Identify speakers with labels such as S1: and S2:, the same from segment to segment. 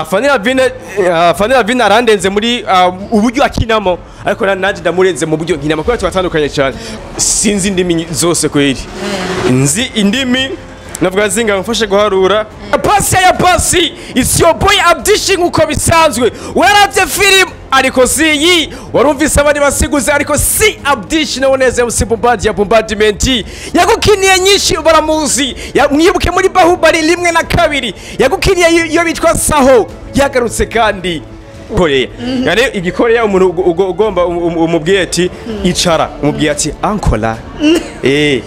S1: Fanny Lavine, Fanny Lavine arandenze muri uburyo akinamo, ariko nanje ndamurenze mu buryo nkinamo kubera tubatandukanye cyane. Sinzi indimi zose kweli, nzi indimi navuga zinga mfashe guharura. Pasi ya pasi, it's your boy Abdishi nkuko bisanzwe. Waravye film ariko si iyi, warumvise abandi basiguze ariko si Abdishi nawe neza. MC Bombard ya Bombardment yagukiniye nyinshi, baramuzi. Mwibuke muri Bahubali rimwe na kabiri yagukiniye iyo bitwa Saho. Yagarutse kandi Korea, yani igikorea umuntu ugomba umubwiye ati icara, umubwiye ati ankola,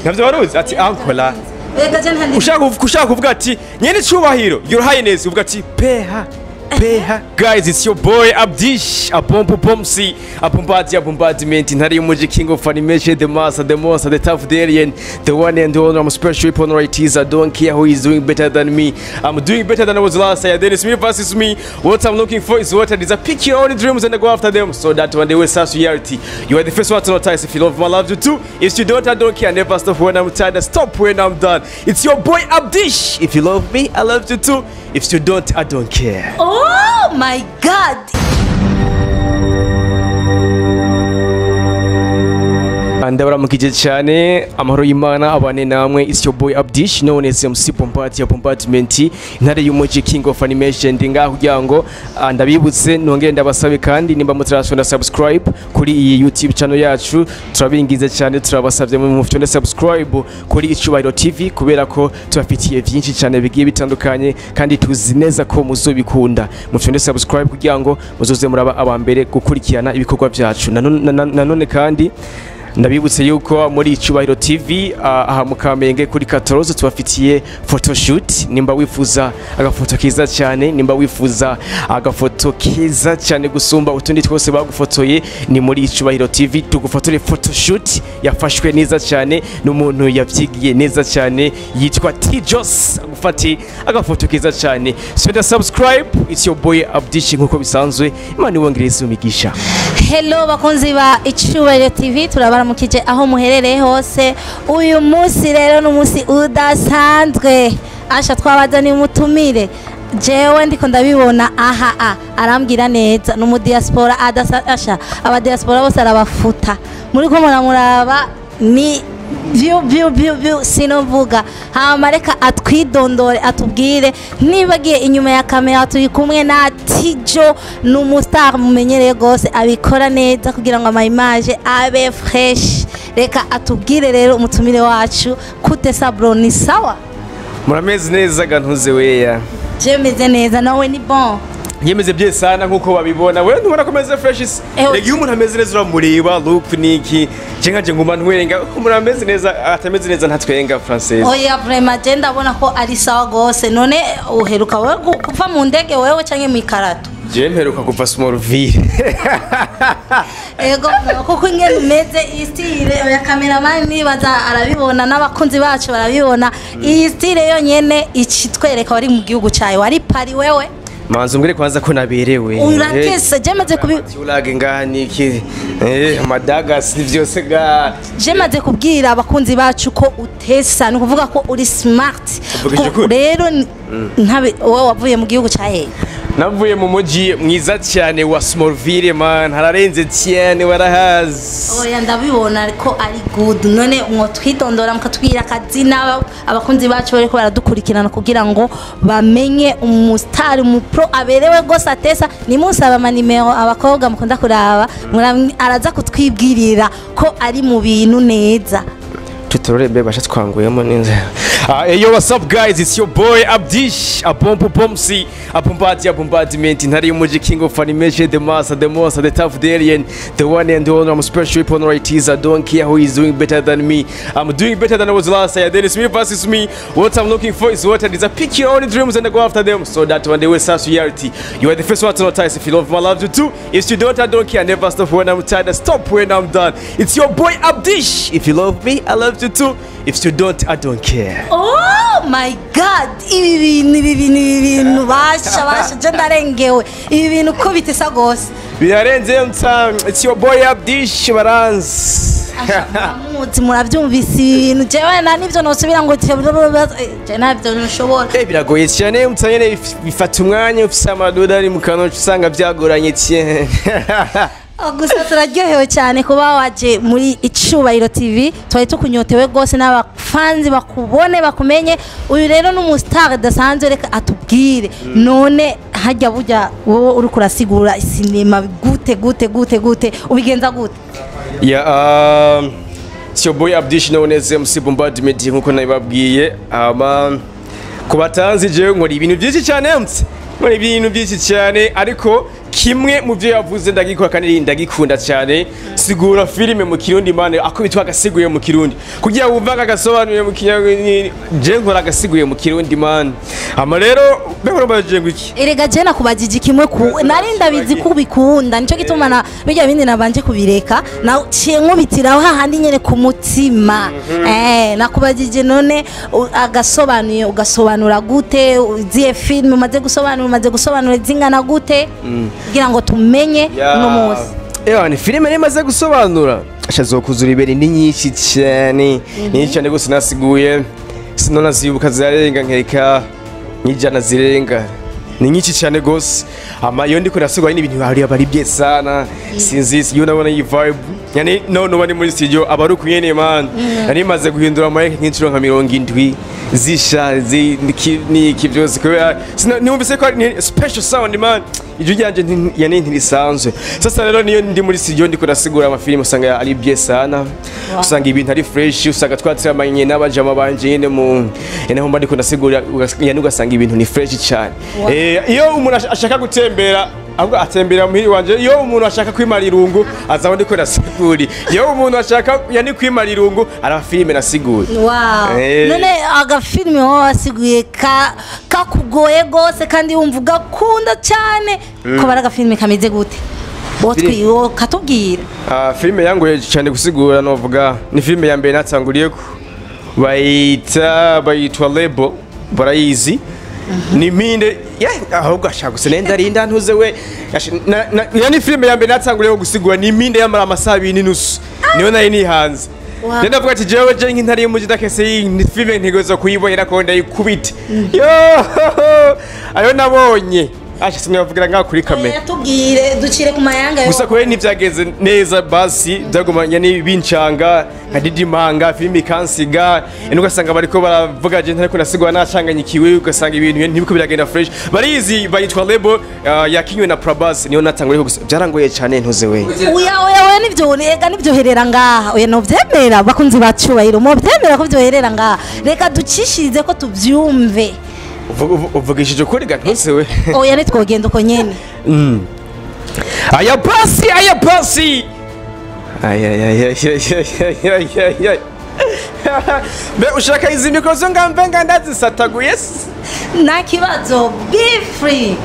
S1: navyo waruzi ati ankola.
S2: Ega je ntandi.
S1: Ushaka kuvuga ati nyene cubahiro, your highness, uvuga ati peha peha. Guys, it's your boy Abdish Abombo Bomsi Abombadi Bombardment, ntari y'umuji, king of animation, the master, the monster, the tough, the alien, the one and only. I'm special weapon right. I don't care who is doing better than me, I'm doing better than I was last year. Then it's me versus me. What I'm looking for is what it is. I pick your own dreams and go after them so that one day will start reality. You are the first one to notice. If you love me, I love you too. If you don't, I don't care. I never stop when I'm tired, I stop when I'm done. It's your boy Abdish. If you love me, I love you too. If you don't, I don't care.
S2: Oh my God.
S1: Ndabaramukije cyane, amahoro y'Imana abane namwe. It's your boy Abdish known as MC Bombard ya Bombardment, intare y'umuji, king of animation. Ndi ngaho kugira ngo ndabibutse nongere ndabasabe kandi nimba mutarashonda subscribe kuri iyi YouTube channel yacu, turabingize cyane, turabasabye mu mufite subscribe kuri Icubahiro TV kubera ko tubafitiye byinshi cyane bigiye bitandukanye kandi tuzi neza ko muzobikunda. Mufite subscribe kugira ngo muzoze muraba aba mbere gukurikirana ibikorwa byacu. Nanone kandi ndabibutse yuko muri Icubahiro TV aha mu Kamenge kuri 14 tubafitiye photoshoot. Nimba wifuza agafoto keza cyane, nimba wifuza agafoto keza cyane gusumba utundi twose bagufotoye, ni muri Icubahiro TV tugufotore photoshoot yafashwe neza cyane n'umuntu yavyigiye neza cyane yitwa Tijos, agufati agafoto keza cyane. So subscribe, it's your boy Abdishi nkuko bisanzwe. Imana ibongereze umugisha.
S2: Hello bakunzi ba Icubahiro TV, turabaramukije aho muherereye hose. Uyu munsi rero ni umunsi udasanzwe, asha twabazaniye umutumire. Jewe ndiko ndabibona aha arambwira neza ni umudiaspora adasa, asha aba diaspora bose arabafuta. Muri ko muramuraba ni view view view view, sinovuga. Hama reka atwidondore atubwire. Nibagiye inyuma ya kamera turi kumwe na Tijo, ni umustar mumenyereye gose, abikora neza kugira ngo ama image abe fresh. Reka atubwire rero umutumire wacu. Kute sabro, ni sawa?
S1: Murameze neza gantuze weya?
S2: Je meze neza, nawe ni bon?
S1: Yemeze bye sana nkuko babibona. Wewe ntubona ko ameze fresh isi? Rega iyo umuntu ameze neza uramureba look niki je nkaje nguma ntwenga. Umuntu ameze neza, atameze neza ntatwenga, Française.
S2: Oya, vraiment je ndabona ko ari sawa gose. None uheruka wewe kuva mu ndege wewe canke mu ikarato?
S1: Je mperuka kuva Smallville.
S2: Ego, kuko ingene umeze, iyi style ya cameraman nibaza arabibona n'abakunzi bacu barabibona. Iyi style yonyene icitwereka wari mu gihugu cyawe, wari Paris wewe.
S1: Manzi umbwire kwanza ko naberewe.
S2: Urakese, je maze kubi
S1: Urage ngaha niki, amadagasi vyose ga.
S2: Je maze kubwira abakunzi bacu ko utesa, ni ukuvuga ko uri smart.
S1: Uvugije ukuri.
S2: Rero ntabe wowe wavuye mu gihugu cya hehe?
S1: Navuye mu muji mwiza cyane wa Smallville, man, hararenze cyane, warahazi.
S2: Oya, ndabibona ko ari good. None mwo twidondora mukatubwira akazina, abakunzi bacu bariko baradukurikirana kugira ngo bamenye umustar, umupro aberewe gose atesa. Nimusaba amanimero abakobwa mukunda kuraba, araza kutwibwirira ko ari mu bintu neza.
S1: Tutorore mbe basha twanguyemo neza. Hey, yo, what's up guys, it's your boy Abdish Abombo Bomsi Abombadi Bombardment, intare y'umuji, king of animation, the master, the monster, the tough, the alien, the one and only. I'm special weapon right. I don't care who is doing better than me, I'm doing better than I was last year. Then it's me versus me. What I'm looking for is what it is. I pick your own dreams and I go after them so that one day will start reality. You are the first one to notice. If you love me, I love you too. If you don't, I don't care. I never stop when I'm tired, I stop when I'm done. It's your boy Abdish. If you love me, I love you too. If you don't, I don't care.
S2: Oh my God, ibi bintu, ibi bintu, ibi bintu basha basha, je ndarengewe. Ibi bintu ko bitesa gose.
S1: Birarenze mta. It's your boy Abdish, baranzi.
S2: Muramuzi, murabyumvise ibintu. Jewe na nivyo nosubira ngo je ntabyo nshobora.
S1: Biragoye cyane, mutanyene bifata umwanya, ufise amadolari mu kanwa usanga byagoranye cyane.
S2: Gusa turaryohewe cyane kuba waje muri Icubahiro TV. Twari tukunyotewe rwose n'abafanzi bakubone, bakumenye. Uyu rero ni umustar adasanzwe, reka atubwire. None hajya burya wowe uri kurasigura sinema gute, gute, gute, gute, ubigenza gute?
S1: Yeah, it's your boy Abdish known as MC Bombardment, nkuko nabibabwiye. Ama ku batanzi, jewe nkora ibintu byinshi cyane, mtse nkora ibintu byinshi cyane, ariko kimwe mu byo yavuze ndagikora kandi ndagikunda cyane: sigura filime mu Kirundi man, ako bitwa agasiguye mu Kirundi, kugira wumva agasobanuye mu Kinyarwanda. Je nkora agasiguye mu Kirundi man. Ama rero mbega urumva ngo iki?
S2: Erega je nakubajije kimwe ku nari ndabizi ko ubikunda, nico gituma na bijya bindi nabanje kubireka, naciye nkubitiraho hahandi nyene ku mutima. Nakubajije none agasobanuye ugasobanura gute? Uziye film umaze gusobanura, umaze gusobanura zingana gute, kugira ngo tumenye uno munsi?
S1: Ewa, ni filime nimaze gusobanura ashazokuzura ibere ni nyinshi cyane, ni nyinshi cyane gusa nasiguye sinonazibuka, zirarenga nkeka nk'ijana zirenga, ni nyinshi cyane gose. Ama iyo ndiko nasigura ni ibintu hari abari bye sana, sinzi iyo nabona iyi vibe, yani no no bari muri studio aba ari ukunyene man. Nari maze guhindura mic nk'inshuro nka 70 zisha zi niki byose, kubera numvise ko ari special sound man, ijwi ryanje yani ntirisanzwe. Sasa rero niyo ndi muri studio ndiko nasigura amafilime, usanga ari bye sana, usanga ibintu ari fresh, usanga twatramanye n'abajama banje nyene mu yani aho mba ndiko ndasigura, yani ugasanga ibintu ni fresh cyane. Iyo umuntu ashaka gutembera, ahubwo atembera muhiri wanje. Iyo umuntu ashaka kwimara irungu, azaho ndiko ndasigura. Iyo umuntu ashaka yani kwimara irungu, araba filime nasigura.
S2: Wow. None agafilime wowe wasiguye ka kakugoye gose kandi wumva ugakunda cyane, ko bari agafilime kameze gute? Wotwi katubwira.
S1: Ah, filime yangoye cyane gusigura novuga ni filime ya mbere natanguriyeko, bayita bayitwa Lebo, barayizi, ni mpinde yeah, ahubwo ashaka gusa nenda rinda ntuze we. Yani filime ya mbere natanguriyeho gusigura ni impinde yamara amasaha 2.5, niyo nari nihanze. Rero ndavuga ati jewe je nk'intare y'umuji dakese, iyi filime ntegerezwa kuyibonera ko ndayikubite yo ayo nabonye. Asha sinavugira ngaho kuri kamera.
S2: Tubwire, ducire ku mayanga yo.
S1: Gusa kubera ntibyagenze neza, basi byagumanye n'ibincanga nka didimanga filime ikansiga, yani ugasanga bariko baravuga je ntariko nasigwa nacanganyikiwe, ugasanga ibintu ntibiko biragenda fresh. Barizi, bayitwa Lebo, yakinywe na Prabas, niyo natanguriye gusa byarangoye cyane ntuze we.
S2: Oya, oya, oya, nivyo ega nivyo ngaha. Oya, novyemera, bakunzi bacubahiro muvyemera ko vyoherera ngaha? Reka ducishirize ko tuvyumve.
S1: Uvugishije ukuri ga ntuze we.
S2: Oya, nitwogenda uko nyene.
S1: Aya pasi, aya pasi, ay ay ay ay ay ay ay ay. Mbe ushaka izi mikoro zo ngambe nga ndazisataguye se?
S2: Nta kibazo, be free.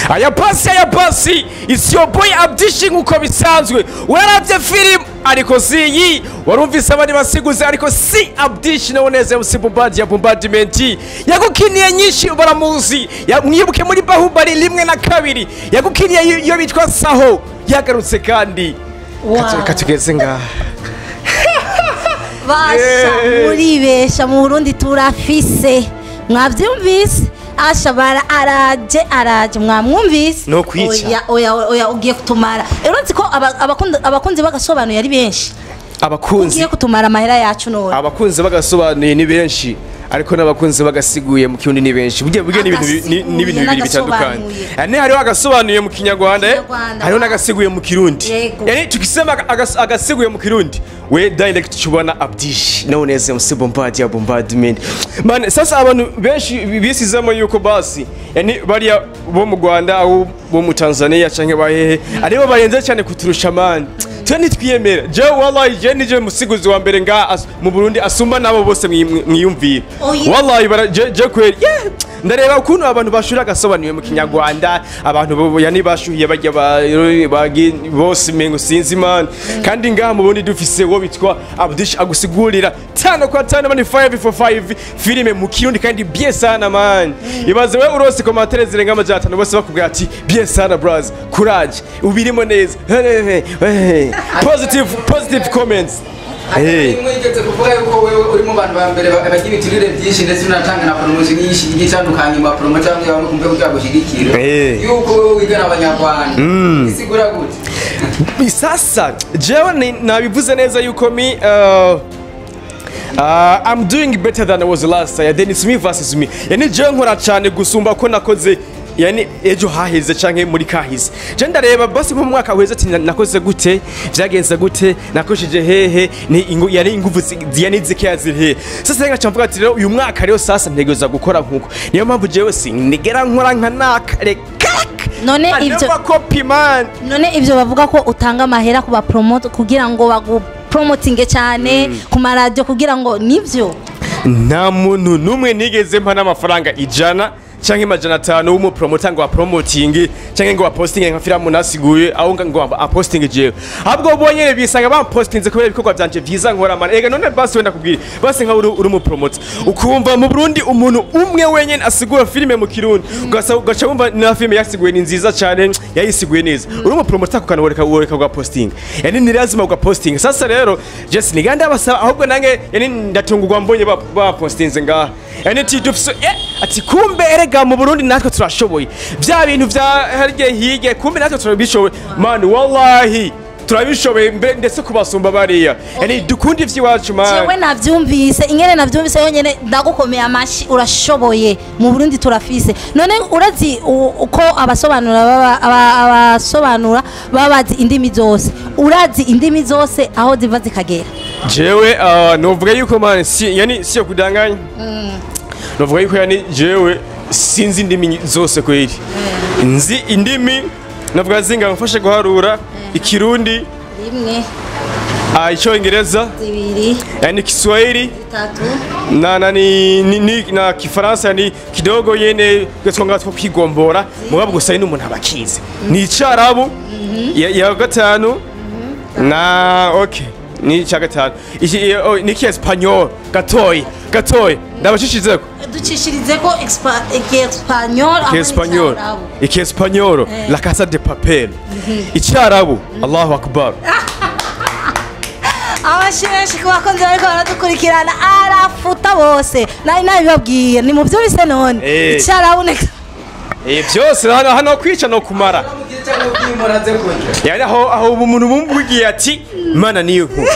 S1: Aya pasi, aya pasi, it's your boy Abdishi nkuko bisanzwe. Waravye film ariko si iyi, warumvise abandi basiguze ariko si Abdishi nawe neza, MC Bombard ya Bombardment. Yagukiniye nyinshi, baramuzi. Mwibuke muri Bahubali rimwe na kabiri. Yagukiniye iyo bitwa Saho. Yagarutse kandi. Katugeze ngaha.
S2: Basha. Muribesha, mu Burundi turafise, mwavyumvise? Asha bara araje, araje, mwamwumvise?
S1: No kwica.
S2: Oya, oya, oya, ugiye kutumara. Uretse ko abakunzi bagasobanuye ari benshi.
S1: Abakunzi
S2: ugiye kutumara amahera yacu none.
S1: Abakunzi bagasobanuye ni benshi, ariko n'abakunzi bagasiguye mu Kirundi ni benshi. Burya ni ibintu ni ibintu bibiri bitandukanye. Yani hariho agasobanuye mu Kinyarwanda,
S2: Kinyarwanda,
S1: hariho n'agasiguye mu Kirundi. Yani tukisema agasiguye mu Kirundi, we direct tubona Abdish known as MC Bombard ya Bombardment man. Sasa abantu benshi bisizemo yuko basi yani bariya bo mu Rwanda aho bo mu Tanzania canke bahehe aribo barenze cyane kuturusha man. Twe nitwiyemera. Je wallahi, je nije musiguzi wa mbere nga mu Burundi asumba nabo bose mwiyumvira.
S2: Oya.
S1: Wallahi bara je kweri, yeah. Ndareba ukuntu abantu bashura agasobanuye mu Kinyarwanda, abantu bo yani bashuhiye bajya bagi bose mengo sinzi man, kandi ngaha mu Burundi dufise wo bitwa Abdish agusigurira 5 kwa 5 man, 5 for 5 filime mu Kirundi kandi bien sana man. Ibaze we urose commentaire zirenga 500, bose bakubwira ati bien sana bros, courage, ubirimo neza, positive, positive comments.
S3: Mwigeze kuvuga yuko wewe uri mu bantu ba mbere bagira ibiturire byinshi, ndetse unatanga na promotion nyinshi igiye itandukanye, ma promo cyangwa abantu kumve kugira gushyigikira yuko wewe wigana Abanyarwanda, isigura gute?
S1: Sasa jewe nabivuze neza yuko mi I'm doing better than I was last year, then it's me versus me. Yani jewe nkora cyane gusumba ko nakoze yani ejo haheze canke muri kahise. Je ndareba basi nko mu mwaka uheze ati nakoze gute, vyagenze gute, nakoresheje hehe, ni ingu, yani inguvu yani zikeya ziri hehe. Sasa ngaca mvuga ati rero uyu mwaka rero sasa ntegereza gukora nkuko. Niyo mpamvu jewe sinigera nkora nka naka, reka.
S2: None
S1: I never copy, man.
S2: None ivyo bavuga ko utanga amahera ku ba promote kugira ngo bagupromotinge cyane ku maradiyo, kugira ngo nivyo?
S1: Nta muntu n'umwe nigeze mpa n'amafaranga 100 canke 500 w'umupromota ngo apromotinge canke ngo apostinge nka filamu nasiguye, aho ngo apostinge jewe. Ahubwo bonyene bisanga bampostinze kubera ibikorwa vyanje vyiza nkora, man. Ega none basi wenda kubwira basi nka uri umupromota, ukumva mu Burundi umuntu umwe wenyene asigura filime mu Kirundi, ugaca wumva na filime yasiguye ni nziza cyane, yayisiguye neza, uri umupromota kukanworeka woreka uga posting, yani ni lazima uga posting. Sasa rero je siniganda basaba, ahubwo nange yani ndatungurwa mbonye ba postinze ngaha, yani ati dufise ati kumbe erega mu Burundi natwe turashoboye vya bintu vya harye hige, kumbe natwe turabishoboye, man, wallahi turabishoboye ndetse kubasumba bariya. Yani dukunda ivy'iwacu, man.
S2: Jewe navyumvise, ingene navyumvise yonyene ndagukomeye amashi. Urashoboye, mu Burundi turafise. None urazi uko abasobanura baba abasobanura baba bazi indimi zose? Urazi indimi zose aho ziva zikagera?
S1: Jewe novuga yuko, man, si yani siyo kudanganya, novuga yuko yani jewe sinzi indimi zose kweli. Nzi indimi navuga zinga, mfashe guharura: Ikirundi,
S2: 1,
S1: Icyongereza,
S2: 2,
S1: yani Kiswahili,
S2: 3,
S1: na ni na Kifaransa, yani kidogo yene gatwonga two kwigombora, mugabo gusa n'umuntu abakizi ni Icarabu ya gatanu na okay ni icya gatanu iki ni Kiespanyol gatoyi gatoyi ndabashishizeko.
S2: Ducishirize ko Espagnol.
S1: Kiespanyol, Ikiespanyol, La Casa de Papel, Icyarabu, Allahu Akbar.
S2: Amashi menshi ku bakunzi bariko baradukurikirana. Arafuta bose, nari nabibabwiye, ni muvyumvise none. Icarabu ne
S1: Byose hano hano kwica no kumara.
S3: Mubwire cyangwa ubwiye umuntu aze kurya.
S1: Yani aho ubu umuntu bumubwiye ati Mana niyo nkuru.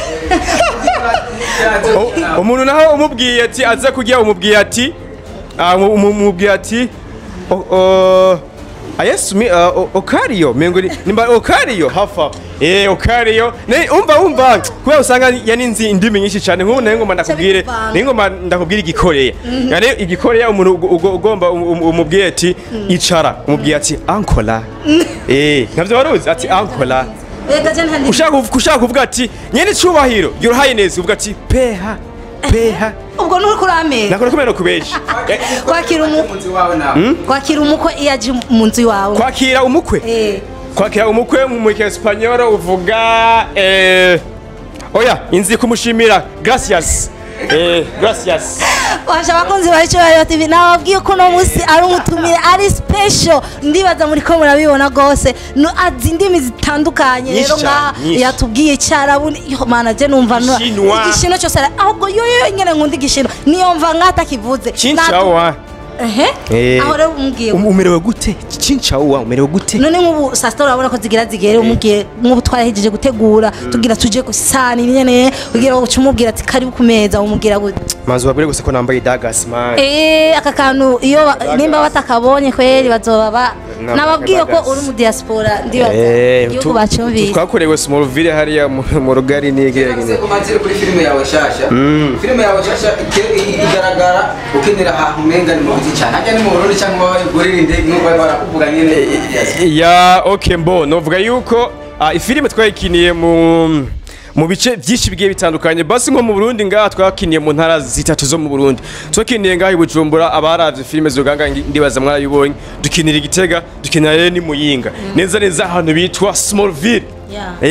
S1: Umuntu naho umubwiye ati aze kurya, umubwiye ati umubwiye ati ayesu mi okario mengo nimba okario hafa okario ne umva kubera usanga yani nzi indimi nyinshi cyane. Nk'ubu nayo ngoma ndakubwire,
S2: bivanga.
S1: nayo ngoma ndakubwira Igikoreya. Yani Igikoreya umuntu ugomba umubwiye ati icara, umubwiye ati ankola. Navyo waruzi ati ankola.
S2: Reka je ntandi.
S1: Ushaka kuvuga ati nyene icubahiro, Your Highness, uvuga ati peha peha.
S2: Ubwo nuri kuramera.
S1: Nakora kumera kubesha.
S2: Kwakira
S3: Umunsi wawe nawe.
S2: Kwakira umukwe iyo aje mu nzu iwawe?
S1: Kwakira umukwe?
S2: Eh.
S1: Kwakira umukwe mu Espagnol uvuga oya inzi kumushimira, gracias, gracias.
S2: Washa abakunzi ba Icyubahiro TV, nababwiye ko uno munsi ari umutumire ari special. Ndibaza muri ko murabibona rwose. No azi indimi zitandukanye.
S1: Nyinshi
S2: rero nka
S1: cyane, nyinshi.
S2: Yatubwiye Icyarabu, yo mana, je numva
S1: Igishinwa.
S2: Igishino cyose ahubwo yo yo nyene nkunda igishino, niyo mva nkatakivuze.
S1: Chinchawa.
S2: Ehe. Aho rero umubwiye
S1: Umerewe gute? Chinchawa, umerewe gute?
S2: None nk'ubu saa sita urabona ko zigira zigere, umubwiye nk'ubu twarahejeje gutegura, tugira tuje gusana nyene, kugira ngo uce umubwira ati karibu ku meza, umubwira gute?
S1: Manzi wabwire gusa ko nambaye dagas, man.
S2: Aka kantu iyo nimba batakabonye kweri bazoba ba nababwiye ko uri mu diaspora, ndibaza igihugu bacumvise.
S1: Twakorewe Smallville hariya mu rugari nigere.
S3: Umatire kuri filime yawe shasha. Filime yawe shasha igaragara ukinira ahantu umenga ni mu biti cyane, hajya ni mu Burundi cyangwa bayigurira indege nk'uko bari barakuvuga nyene?
S1: Ya, okay, mbo novuga yuko ifilime twayikiniye mu bice byinshi bigiye bitandukanye. Basi nko mu Burundi ngaha twakiniye mu ntara zitatu zo mu Burundi. Twakiniye ngaha i Bujumbura, abaravye filime zuganga ndibaza mwarayibonye, dukinira i Gitega, dukinira rero ni Muyinga, neza neza ahantu bitwa Smallville.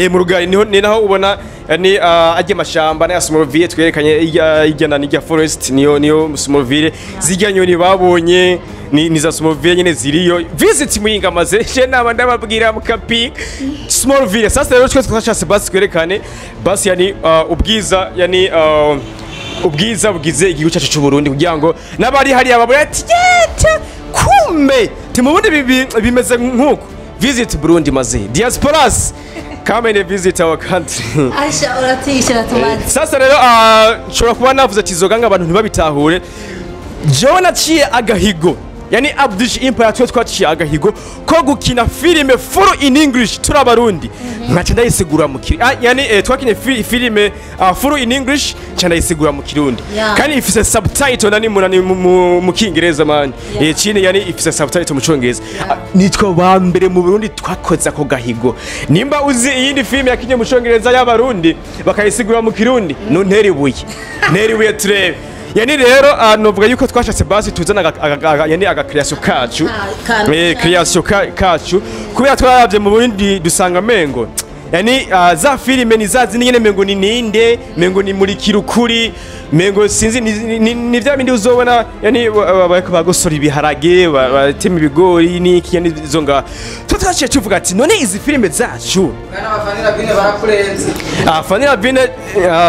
S1: Mu rugari niho, ni naho ubona ni ajya mashamba na Smallville twerekanye, ijya na nijya forest, niyo Smallville zijya nyoni babonye ni za Smallville nyene ziriyo. Visit Muyinga maze je naba ndababwira mukapi Smallville. Sasa rero twese twashatse basi twerekane basi yani ubwiza, yani ubwiza bugize igihugu cyacu cy'u Burundi, kugira ngo n'abari hariya babone ati yete kumbe timubundi bimeze nk'uko. Visit Burundi maze, diasporas, come and visit our country.
S2: Asha, uratisha tumaze.
S1: Sasa rero nshobora kuba navuze ati zoganga abantu ntibabitahure. Jewe naciye agahigo, yani Abdish Empire, twe twaciye agahigo ko gukina filime full in English turi Abarundi, nkaca ndayisigura mu Kirundi. Yani twakinye filime full in English, nca ndayisigura mu Kirundi. Kandi ifise subtitle nani munani mu Kingereza man. Chini yani ifise subtitle mu Congereza. Nitwe ba mbere mu Burundi twakoze ako gahigo. Nimba uzi iyindi filime yakinye mu Congereza y'Abarundi bakayisigura mu Kirundi, nuntera ibuye, ntera ibuye turebe. Yani rero novuga yuko twashatse basi tuzana yani aga creation kacu. Creation kacu, kubera twaravye mu Burundi dusanga mengo yani za filime ni za zindi nyene, mengo ni ninde, mengo ni muri kirukuri, mengo sinzi ni vya bindi uzobona yani bariko bagosora ibiharage, batema ibigori n'iki, yani izo nga twaciye tuvuga ati none izi filime zacu.
S3: Bwana bafanira bine barakurenze.
S1: Fanira Vine,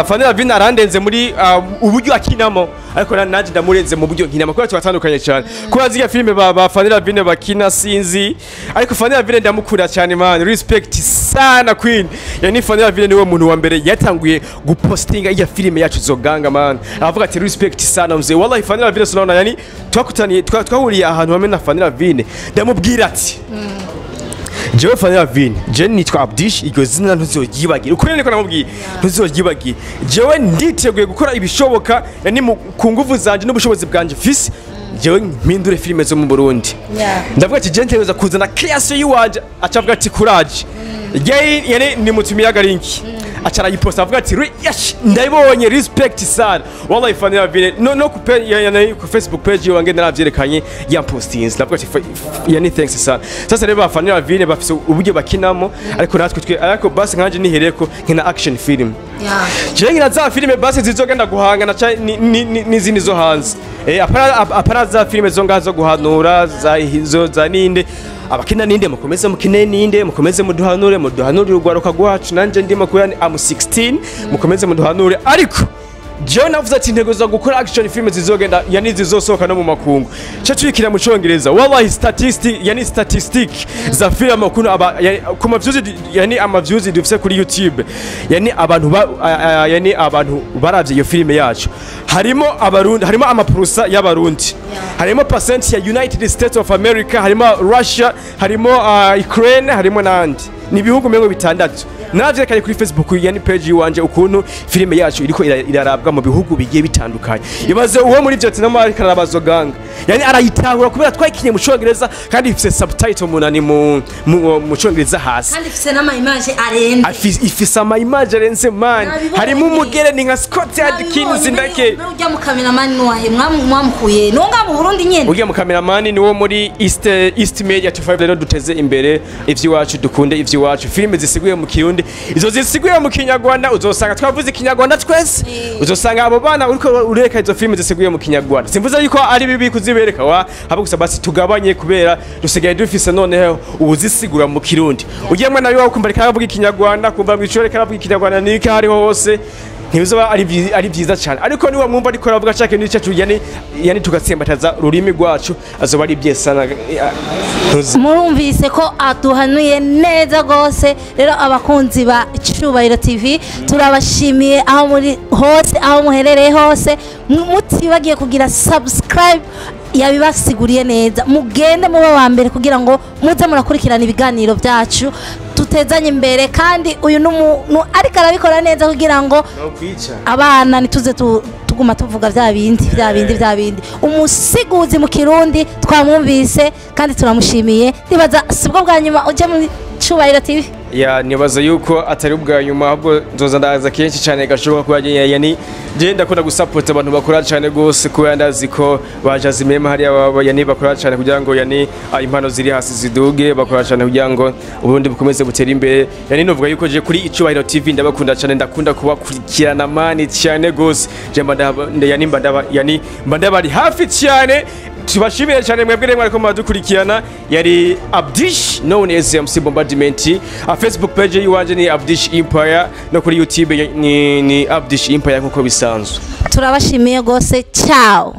S1: Fanira Vine arandenze muri uburyo akinamo, ariko nanje ndamurenze mu buryo nkinamo, kubera tubatandukanye cyane, kubera zirya filime ba Fanira Vine bakina sinzi. Ariko Fanira Vine ndamukunda cyane man, respect sana queen. Yani Fanira Vine niwe muntu wa mbere yatanguye gupostinga iya filime yacu Zoganga man, aravuga ati respect sana mzee. Wallahi Fanira Vine sinaona, yani twakutaniye, twahuriye ahantu hamwe na Fanira Vine, ndamubwira ati jewe Fanira Vine, je nitwa Abdish, iryo zina ntuzoryibagira. Ukuri niko namubwiye, ntuzoryibagira. Jewe nditeguye gukora ibishoboka, yani ku nguvu zanje n'ubushobozi bwanje fisi, jewe mpindure filime zo mu Burundi. Ndavuga ati je ntegereza kuzana creation yiwanje. Acavuga ati courage. Gay, yani nimutumiye agarinki, aca arayiposta, avuga ati "Yes, ndabibonye, respect sana." Wallahi Fanira Vine no ku yani ku Facebook page yiwange naravyerekanye yampostinze, ndavuga ati yani thanks sana. Sasa rero ba Fanira Vine bafise uburyo bakinamo, ariko natwe twe, ariko basi nkanje nihereko nkina action film. Jewe nkina za filime basi zizogenda guhangana n'izindi zo hanze. Apana za filime zo ngazo guhanura za izo za ninde abakina ninde, mukomeze mukine ninde, mukomeze muduhanure, muduhanure urugwaruka rwacu. Nanje ndimo kubera ni am 16, mukomeze muduhanure. Ariko jewe navuze ati intego zo gukora action film zizogenda, yani zizosohoka no mu makungu, cyo tuyikira mu Congereza. Wallahi statistic, yani statistic za film ukuntu aba yani, ku ma views, yani ama views dufise kuri YouTube, yani abantu ba, yani abantu baravye iyo filime yacu, harimo Abarundi, harimo amapurusa y'Abarundi, harimo percent ya United States of America, harimo Russia, harimo Ukraine, harimo n'andi, ni ibihugu mirongo bitandatu. Navyerekanye kuri Facebook, yani page yiwanje, ukuntu filime yacu iriko irarabwa mu bihugu bigiye bitandukanye. Ibaze uwo muri Vietnam ariko araraba Zoganga, yani arayitahura kubera twayikinye mu Congereza kandi ifise subtitle munani mu Congereza hasi.
S2: Kandi ifise n'ama image arenze.
S1: Ifise ama image arenze man.
S2: Nabibonye.
S1: Harimo umugere ni nka Scott Adkins ndake.
S2: Ujya mu cameraman wahe mwamukuye? Nonga mu Burundi nyene?
S1: Uriya mukameramani ni wo muri East Media 25. Rero duteze imbere ivy'iwacu, dukunde ivy'iwacu. Filime zisiguye mu Kirundi, izo zisiguye mu Kinyarwanda uzosanga twavuze Ikinyarwanda twese. Uzosanga abo bana uriko ureka izo filime zisiguye mu Kinyarwanda, simvuze yuko ari bibi kuzibereka wa haba, gusa basi tugabanye, kubera dusigaye dufise noneho ubuzisigura mu Kirundi. Ugiye mwana wiwe kumva ariko aravuga Ikinyarwanda, kumva mw'ishuri ariko aravuga Ikinyarwanda, niki hariho hose, ntibizoba ari vyiza cyane. Ariko niba mwumva ariko aravuga cake n'icacu, yani tugatsembataza ururimi rwacu, azoba ari byesana ntuzi.
S2: Murumvise ko aduhanuye neza rwose. Rero abakunzi ba Icubahiro TV, turabashimiye aho muri hose, aho muherereye hose. Mutibagiye kugira subscribe, yabibasiguriye neza. Mugende muba wa mbere kugira ngo muze murakurikirana ibiganiro byacu, tutezanye imbere. Kandi uyu ni umuntu ariko arabikora neza kugira ngo abana ntituze tuguma tuvuga bya bindi bya bindi bya bindi. Umusiguzi mu Kirundi twamwumvise kandi turamushimiye. Ndibaza sibwo bwa nyuma ujya muri Cubahiro TV.
S1: Ya, nibaza yuko atari ubwa nyuma, ahubwo nzoza ndaza kenshi cyane gashoboka, kuba yani je ndakunda gusupport abantu bakora cyane gose, kubera ndazi ko ba Jazimema hariya baba yani bakora cyane kugira ngo yani impano ziri hasi ziduge, bakora cyane kugira ngo ubundi bukomeze butere imbere. Yani novuga yuko je kuri Icubahiro TV ndabakunda cyane, ndakunda kubakurikirana mani cyane gose. Je mba yani mba ndaba yani mba ndabari hafi cyane. Tubashimire cyane mwebwe rero mwariko muradukurikirana. Yari Abdish known as MC Bombardment. A Facebook page yiwanje ni Abdish Empire, no kuri YouTube ni Abdish Empire nkuko bisanzwe.
S2: Turabashimiye gose, ciao.